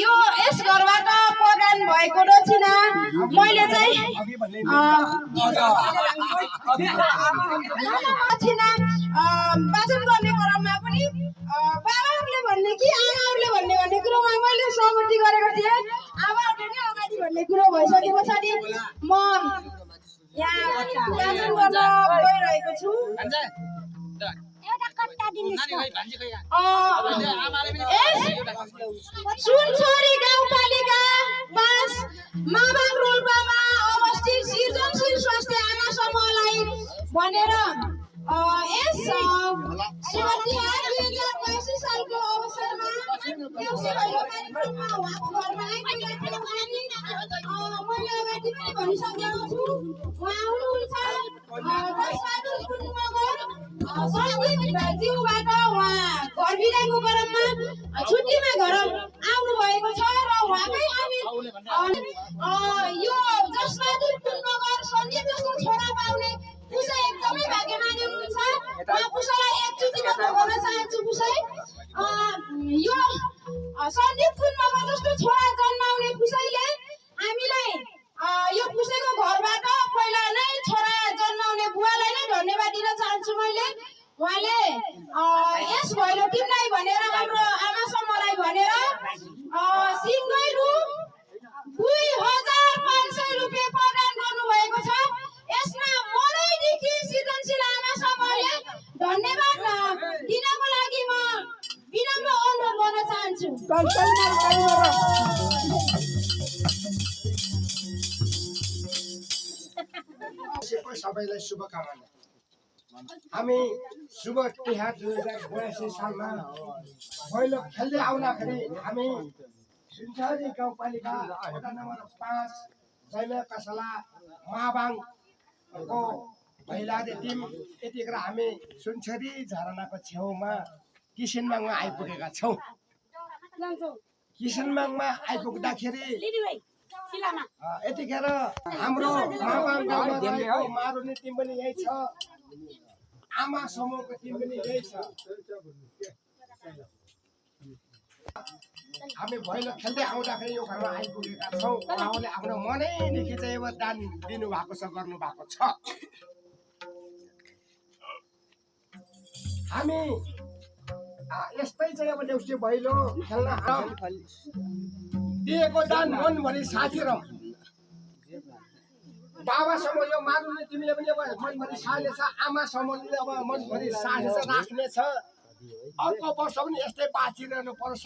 यो यस घरबाट प्रदान भएको दक्षिणा मैले चाहिँ दक्षिणा वाचन गर्ने क्रममा पनि बाबाहरूले भन्ने कि आमाहरूले भन्ने कुरोमा मैले सहमति गरेको थिएँ। आमाहरूले नै अगाडि भन्ने कुरो भइसके पछाडि म यहाँ वाचन गर्न गइरहेको छु। सुनचोरी गाउँपालिका 5 माबाङ रोल्पामा अवस्थित सृजनशील स्वास्थ्य आमा समूहलाई भनेर यस तिहार 2082 सालको अवसरमा देउसी भैलो कार्यक्रममा उहाँको घरमा आइपुगेको मैले अगाडि पनि भनिसकेको छु। उहाँ हुनुहुन्छ जसबहादुर मगर ज्यूबाट उहाँ घर बिराको क्रममा छुट्टीमा घर आउनु भएको छ र उहाँकै हामी यो जसबहादुर मगर सन्देश जस्तो छोरा पाउने पुसा एकदमै भाग्यमानी हुनुहुन्छ। उहाँ पुसालाई एकचोटि मात्र भन्न चाहन्छु पुसै यो सन्दीप मगर जस्तो छोरा जन्माउने पुसैले हामीलाई यो पुसैको घरबाट पहिला नै छोरा जन्माउने बुवालाई नै धन्यवाद दिन चाहन्छु मैले। उहाँले यस भैलो टिमलाई भनेर हाम्रो आमा समूहलाई भनेर सिंहै रु 2500 रुपियाँ प्रदान गर्नुभएको छ। यसमा मनैदेखि सृजनशील आमा समूहले धन्यवाद दिनको लागि म विनम्र अनुरोध गर्न चाहन्छु। सबैलाई शुभकामना। हामी शुभ तिहार 2082 सालमा भैलो खेल्दै आउँदाखेरि हामी सुनचरी गाउँपालिका वडा नम्बर 5 जैला कसला माबाङको भैलाले टिम यतिखेर हामी सुनचरी झरनाको छेउमा किसिनमाङमा आइपुगेका छौँ। किसिनमाङमा आइपुग्दाखेरि यतिखेर हाम्रो माबाङ गाउँमा रहेको मारुनी टिम पनि यही छ, आमा समूहको टिम पनि यही छ। हामी भैलो खेल्दै आउँदाखेरि यो घरमा आइपुगेका छौँ। उहाँले आफ्नो मनैदेखि चाहिँ अब दान दिनुभएको छ, गर्नुभएको छ। हामी यस्तै चाहिँ अब देउसी भैलो खेल्न दिएको दान मनभरि साथीरौँ। बाबा समूह यो मारुनी तिमीले पनि अब मनभरि सालेछ, आमा समूहले अब मनभरि सालेछ राख्नेछ। अर्को वर्ष पनि यस्तै बाँचिरहनु पर्छ।